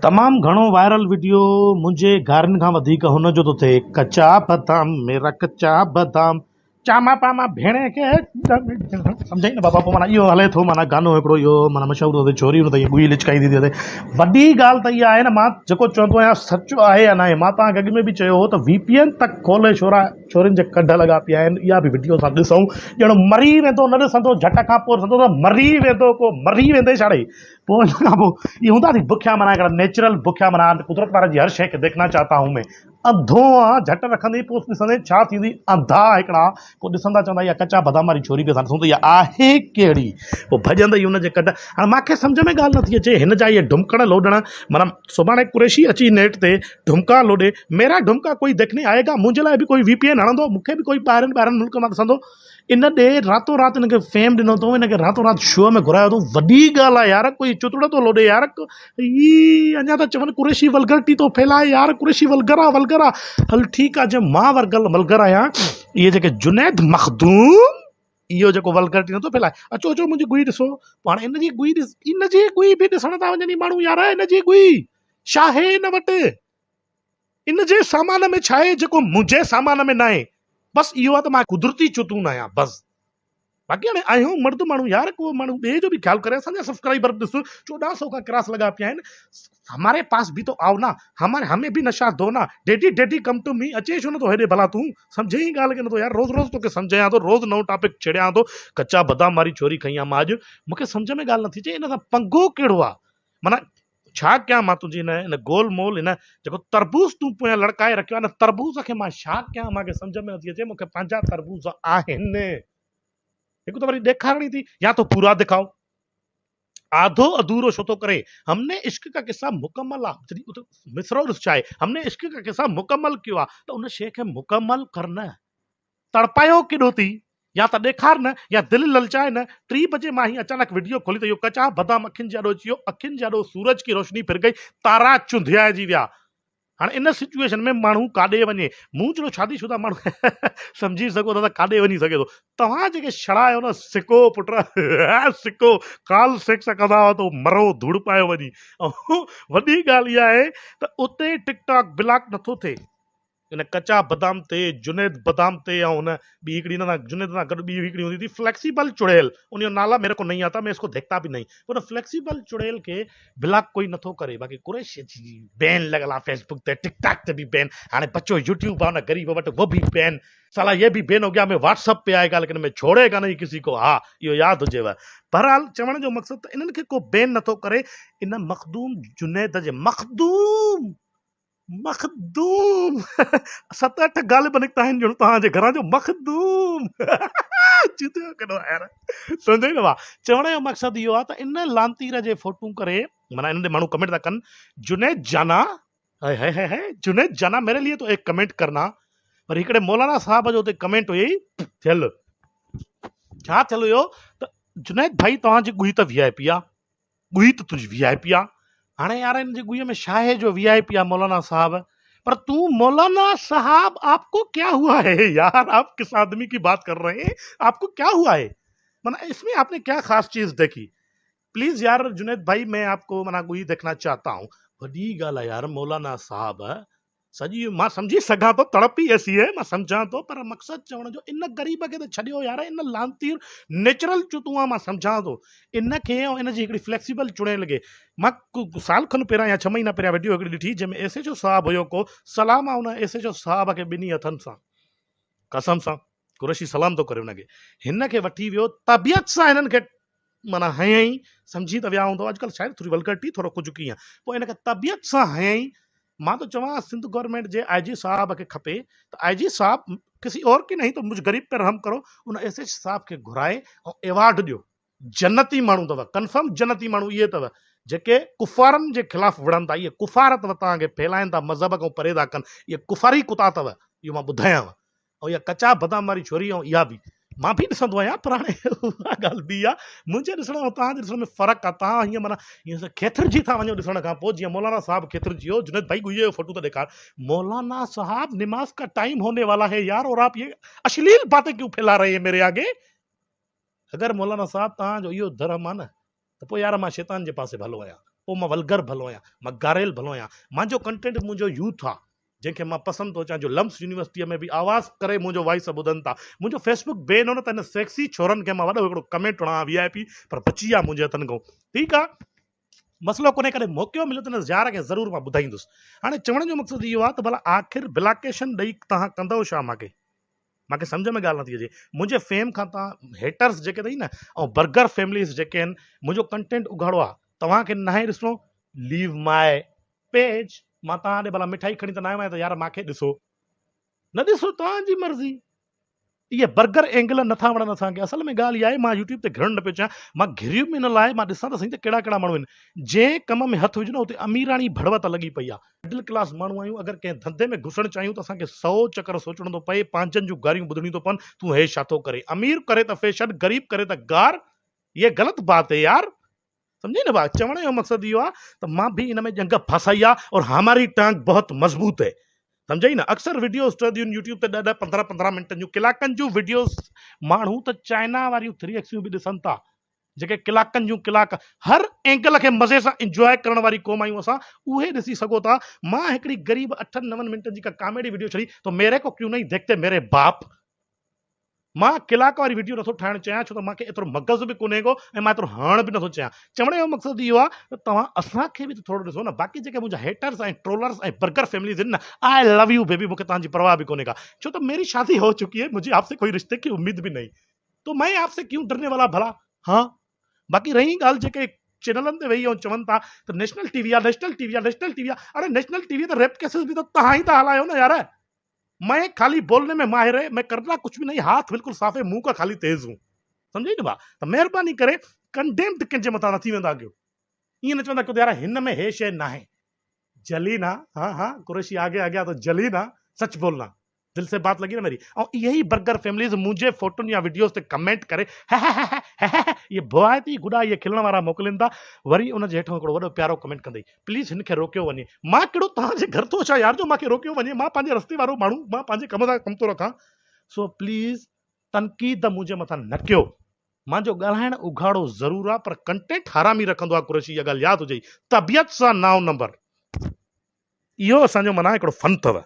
تمام گهڻو viral video منهنجي گارين کان وڌيڪ هن جو ٿو ٿئي ڪچا بادام ميرا ڪچا بادام چاما پاما ڀيڻي کي سمجهئي نه بابا پوء معنيٰ اهو هلي ٿو معنيٰ گانو هڪڙو اهو معنيٰ مشهور ٿو ٿئي ڇوري هن تي ائين ڳوئي لچڪائيندي ٿي هلي وڏي ڳالهه ته اها آهي نه مان جيڪو چوندو آهيان سچ آهي يا ناهي مان توهان کي اڳ ۾ به چيو هو ته وي پي اين تڪ کولي ڇورا ڇورين جي ڪڍ لڳا پيا آهن اها به وڊيو اسان ڏسون ڄڻ مري ويندو نه ڏسندو جهٽ کان پوء ڏسندو ته مري ويندو ڪو مري ويندي ڇاڙي پوء ان کان پوء اهي هوندا ٿي بکيا معنيٰ هڪڙا نيچرل بکيا معنيٰ قدرت وارن جي هر شيء کي ديکنا چاهتا هون مين انڌو آ جهٽ رکندي پوء ڏسندي ڇا ٿيندي انڌا هڪڙا پوء ڏسندا چوندا اها ڪچا بادام واري ڇوري به اسان ڏسون ته اها آهي ڪهڙي پوء ڀڄندي ان جي ڪڍ هاڻي مان کي سمجهه ۾ ڳالهه نٿي اچي هن جا اهي ڍمڪڻ لوڏڻ معنيٰ سڀاڻي قريشي اچي نيٽ تي ڍمڪا لوڏي ميرا ڍمڪا ڪوئي ديکني آئي گا منهنجي لاء به ڪوئي وي پي اين هڻندو مون کي به ڪوئي ٻاهرين ٻاهرين ملڪ مان ڏسندو ان ڏي راتو رات ان کي فيم ڏنو اٿئون ان کي راتو رات شو ۾ گهرايو اٿئون وڏي ڳالهه آهي يار ڪوئي چتڙو ٿو لوڏي يار هي اڃا ٿا چون قريشي ولگرٽي ٿو ڦهلائي يار قريشي ولگر آ ولگر آ هل ٺيڪ آ جي مان ورگل ولگر آهيان اهي جيڪي جنيد مخدوم اهو جيڪو ولگرٽي نٿو ڦهلائي اچو اچو منهنجي گوئي ڏسو پاڻ ان جي گوئي ڏس ان جي گوئي به ڏسڻ ٿا وڃن ماڻهو يار ان جي گوئي ڇا آهي ان وٽ ان جي سامان ۾ ڇا آهي جيڪو منهنجي سامان ۾ ناهي بس اهو آهي ته مان قدرتي چتون آهيان بس باقي هاڻي آهيون مرد ماڻهو يار ڪو ماڻهو ٻئي جو به خيال ڪري اسان جا سبسڪرائبر ڏس 14 سو کان ڪراس لڳا پيا آهن هماري پاس به تو آئو نا هماري همي به نشا دو نا daddy daddy come to me اچي ڇو نٿو هيڏي ڀلا تون سمجهين ئي ڳالهه ڪين ٿو يار روز روز توکي سمجهايان ٿو روز نئون ٽاپڪ ڇيڙيان ٿو ڪچا بادام واري ڇوري کنئي آ مان اڄ مونکي سمجهه ۾ ڳالهه نٿي اچي ان سان پنگو ڪهڙو آ معنيٰ ڇا ڪيان مان تنهنجي هن هن گول مول هن جيڪو تربوز تون پويان لڙڪائي رکيو آهي ان تربوز کي مان ڇا ڪيان مان کي سمجهه ۾ نٿي اچي مون کي پنهنجا تربوز آهن هڪ ته وري ڏيکارڻي ٿي يا تو پورا دکائو آڌو اڌورو ڇو ٿو ڪري هم ني عشق کا قصه مڪمل آ جڏهن اتي مصرعو ڏس ڇا آهي هم ني عشق کا قصه مڪمل ڪيو آ ته ان شيء کي مڪمل ڪر نه تڙپايو ڪيڏو ٿي يا ته ڏيکار نه يا دل للچائي نه. ٽي بجي مان هي اچانڪ وڊيو کولي ته اهو ڪچا بادام اکين جي آڏو اچي ويو. اکين جي آڏو سورج ڪي روشني ڦر گئي. تارا چونڌيائجي ويا. هاڻي ان سچوئيشن ۾ ماڻهو ڪاڏي وڃي؟ مون جهڙو شادي شده ماڻهو سمجهي سگهو ٿا ته ڪاڏي وڃي سگهي ٿو. توهان جيڪي شڙا آهيو نه سڪو پٽ سڪو ڪال سيڪس ڪندا هئا ته مرو ڌوڙ پايو وڃي. وڏي ڳالهه اها آهي ته اتي ٽڪ ٽاڪ بلاڪ نٿو ٿئي. ان ڪچا بادام تي، جنيد بادام تي ۽ ان ٻي هڪڙي ان سان جنيد سان گڏ ٻي هڪڙي هوندي ٿي فليڪسيبل چڙيل ان جو نالا ميري ڪو نهين آتا مين اس ڪو ديکتا به نهين ان فليڪسيبل چڙيل کي بلاڪ ڪوئي نٿو ڪري باقي قريشي جي بين لڳل آ فيسبڪ تي ٽڪ ٽاڪ تي به بين هاڻي بچو يوٽيوب آ ان غريب وٽ وہ به بين سالا يه به بين هو گيا مين واٽس اپ پي آئي گا ليڪن مين ڇوڙي گا نهين ڪسي ڪو ها اهو ياد هجيو بهرحال چوڻ جو مقصد ته انهن کي ڪو بين نٿو ڪري ان مخدوم جنيد جي مخدوم مخدوم ست اٺ غالب نڪتا آهن ڄڻ توهان جي گهران جو مخدوم چتيو ڪيڏو آهي يار سمجهئي نه وا چوڻ جو مقصد اهو آهي ته ان لانتير جي فوٽو ڪري معنيٰ انهن تي ماڻهو ڪمينٽ ٿا ڪن جنيد جانا high high high high Junaid جانا ميري ليي تو ايڪ ڪمينٽ ڪرنا وري هڪڙي مولانا صاحب جو اتي ڪمينٽ هئي ٿيل ڇا ٿيل هيو ته جنيد ڀائي توهان جي ڳوئي ته وي آء پي آ ڳوئي ته تنهنجي وي آء پي آ. هاڻي يار هن جي ڳوئي ۾ ڇا آهي جو وي آء پي آ مولانا صاحب. پر تون مولانا صاحب آپ ڪو ڪيا هوا هي يار آپ ڪس آدمي ڪي بات ڪر رهي هين آپ ڪو ڪيا هوا هي معنيٰ اس ۾ آپ ني ڪيا خاص چيز ديکي پليز يار جنيد ڀائي مين آپ ڪو معنيٰ ڳوئي ديکنا چاهتا هون. وڏي ڳالهه آ يار مولانا صاحب سڄي مان سمجهي سگهان ٿو تڙپ ئي ايسي هي مان سمجهان ٿو پر مقصد چوڻ جو ان غريب کي ته ڇڏيو يار ان لانتير نيچرل چتون آ مان سمجهان ٿو ان کي ۽ ان جي هڪڙي فليڪسيبل چڙيل کي مان سال کن پهريان يا ڇهه مهينا پهريان وڊيو هڪڙي ڏٺي جنهن ۾ ايس ايڇ او صاحب هيو ڪو سلام آ ان ايس ايڇ او صاحب کي ٻنهي هٿن سان قسم سان قريشي سلام ٿو ڪري ان کي هن کي وٺي ويو طبيعت سان هنن کي معنيٰ هنيائين، سمجهي ته ويا هوندؤ، اڄڪلهه شايد ٿوري ولگرٽي ٿورو ڪجهه ڪيئن، پوء ان کي طبيعت سان هنيائين، مان ٿو چوان سنڌ گورنمينٽ جي آء جي صاحب کي کپي ته آء جي صاحب ڪسي اور ڪي نهين تو مجھ غريب پي رحم ڪرو، ان ايس ايڇ صاحب کي گهرائي ۽ ايوارڊ ڏيو، جنتي ماڻهو اٿو، ڪنفرم جنتي ماڻهو اهي اٿو جيڪي ڪفارن جي خلاف وڙهن ٿا، اهي ڪفار اٿو توهان کي ڦهلائين ٿا مذهب کان پري ٿا ڪن، اهي ڪفاري ڪتا اٿو، اهو مان ٻڌايانو. ۽ اها ڪچا بادام واري ڇوري ۽ اها به مان به ڏسندو آهيان پر هاڻي اها ڳالهه ٻي آهي منهنجي ڏسڻ ۽ توهان جي ڏسڻ ۾ فرق آهي توهان هيئن معنيٰ هيئن کيٿرجي ٿا وڃو ڏسڻ کان پوء جيئن مولانا صاحب کيٿرجي ويو جنيد ڀائي ڳوئي جو فوٽو ته ڏيکار مولانا صاحب نماز کا ٽائيم هوني والا هي يار اور آپ یہ اشليل باتين ڪيون ڦيلا رهي هي ميري آگي اگر مولانا صاحب توهان جو اهو ڌرم آهي نه ته پوء يار مان شيطان جي پاسي ڀلو آهيان. پوء مان ولگر ڀلو آهيان، مان گاريل ڀلو آهيان. مانجو ڪنٽينٽ منهنجو يوٿ آ، جنهن کي مان پسند ٿو اچان جو لمس يونيورسٽيء ۾ به آواز ڪري منهنجو وائس ٻڌن ٿا. منهنجو فيسبوڪ بين هو نه ته هن سيڪسي ڇورن کي مان وڏو هڪڙو ڪمينٽ هڻان ها وي آء پي پر بچي ويا منهنجي هٿن کان. ٺيڪ آ مسئلو ڪونهي ڪڏهن موقعو مليو ته هن يار کي ضرور مان ٻڌائيندس. هاڻي چوڻ جو مقصد اهو آ ته ڀلا آخر بلاڪيشن ڏئي توهان ڪندؤ ڇا مانکي؟ مانکي سمجهه ۾ ڳالهه نٿي اچي. منهنجي فيم کان توهان هيٽرز جيڪي اٿئي نه ۽ برگر فيمليز جيڪي آهن منهنجو ڪنٽينٽ اگهاڙو آ توهان کي ناهي ڏسڻو ليو ماء پيج مان توهان ڏي ڀلا مٺائي کڻي ته ناهي آيو آهيان ته يار مانکي ڏسو نه ڏسو توهان جي مرضي. اهي برگر اينگل نٿا وڻن اسان کي اصل ۾ ڳالهه اها آهي مان يوٽيوب تي گهرڻ نه پيو چاهيان مان گهريم ان لاء مان ڏسان ته سهي ته ڪهڙا ڪهڙا ماڻهو آهن جنهن ڪم ۾ هٿ وجهه نه اتي اميراڻي ڀڙوت لڳي پئي آهي. مڊل ڪلاس ماڻهو آهيون اگر ڪنهن ڌنڌي ۾ گهسڻ چاهيون ته اسان کي سئو چڪر سوچڻو ٿو پئي پنهنجن جون گاريون ٻڌڻيون ٿو پون تون هي ڇا ٿو ڪرين امير ڪري ته فيشن غريب ڪري ته گار يه غلط بات هي يار. سمجهي نه ڀاء چوڻ جو مقصد اهو آهي ته مان به ان ۾ ڄنگهه ڦاسائي آهي اور هماري ٽانگ بهت مضبوط هي سمجهئي نه اڪثر وڊيوز ٺهنديون آهن يوٽيوب تي ڏهه ڏهه پندرهن پندرهن منٽن جون ڪلاڪن جون وڊيوز ماڻهو ته چائنا واريون ٿري ايڪسيون به ڏسن ٿا جيڪي ڪلاڪن جون ڪلاڪ هر اينگل کي مزي سان انجواء ڪرڻ واري قوم آهيون اسان اهي ڏسي سگهو ٿا مان هڪڙي غريب اٺن نون منٽن جي ڪا ڪاميڊي وڊيو ڇڏي تو ميري ڪو ڪيون نهين ديکتي ميري باپ مان ڪلاڪ واري وڊيو نٿو ٺاهڻ چاهيان ڇو ته مان کي ايترو مغز به ڪونهي ڪو ۽ مان ايترو هڻڻ به نٿو چاهيان. چوڻ جو مقصد اهو آهي ته توهان اسان کي به ته ٿورو ڏسو نه باقي جيڪي منهنجا هيٽرز ۽ ٽرولرز ۽ برگر فيمليز آهن نه آء لو يو بيبي مون کي توهان جي پرواهه به ڪونهي ڪا ڇو ته ميري شادي هو چڪي هي مجهي آپ سي ڪوئي رشتي ڪي اميد به نهين تو مين آپ سي ڪيون ڊرني والا ڀلا ها باقي رهي ڳالهه جيڪي چينلن تي ويهي ۽ چون ٿا ته نيشنل ٽي وي آ نيشنل ٽي وي آ نيشنل ٽي وي آ اڙي نيشنل ٽي وي ته ريپ ڪيسز به ته توهان ئي ٿا هلايو نه يار مين خالي بولني ۾ ماهر هي مين ڪرنا ڪڇ به نهين هاٿ بلڪل صاف هي منهن کا خالي تيز هون سمجهي نه ڀا ته مهرباني ڪري ڪنڊيمڊ ڪنهن جي مٿان نه ٿي ويندا ڪيو ائين نه چوندا ڪيو ته يار هن ۾ هي شيء ناهي جلي نا ها ها قريشي آگي آگيا تو جلي نا سچ بولنا دل سي بات لگي نا ميري ۽ اهي ئي برگر فيمليز منهنجي فوٽن يا وڊيوز تي ڪمينٽ ڪري هههههههه اهي ڀوائتي گڏا اهي کلڻ وارا موڪلين ٿا وري ان جي هيٺان هڪڙو وڏو پيارو ڪمينٽ ڪندئي پليز هن کي روڪيو وڃي. مان ڪهڙو توهان جي گهر ٿو اچان يار جو مان کي روڪيو وڃي مان پنهنجي رستي وارو ماڻهو مان پنهنجي ڪم سان ڪم ٿو رکان سو پليز تنقيد منهنجي مٿان نه ڪيو مانجو ڳالهائڻ اگهاڙو ضرور آ پر ڪنٽينٽ حرامي رکندو آ قريشي اها ڳالهه ياد هجئي طبيعت سان نائون نمبر اهو اسان جو معنيٰ هڪڙو فن اٿو.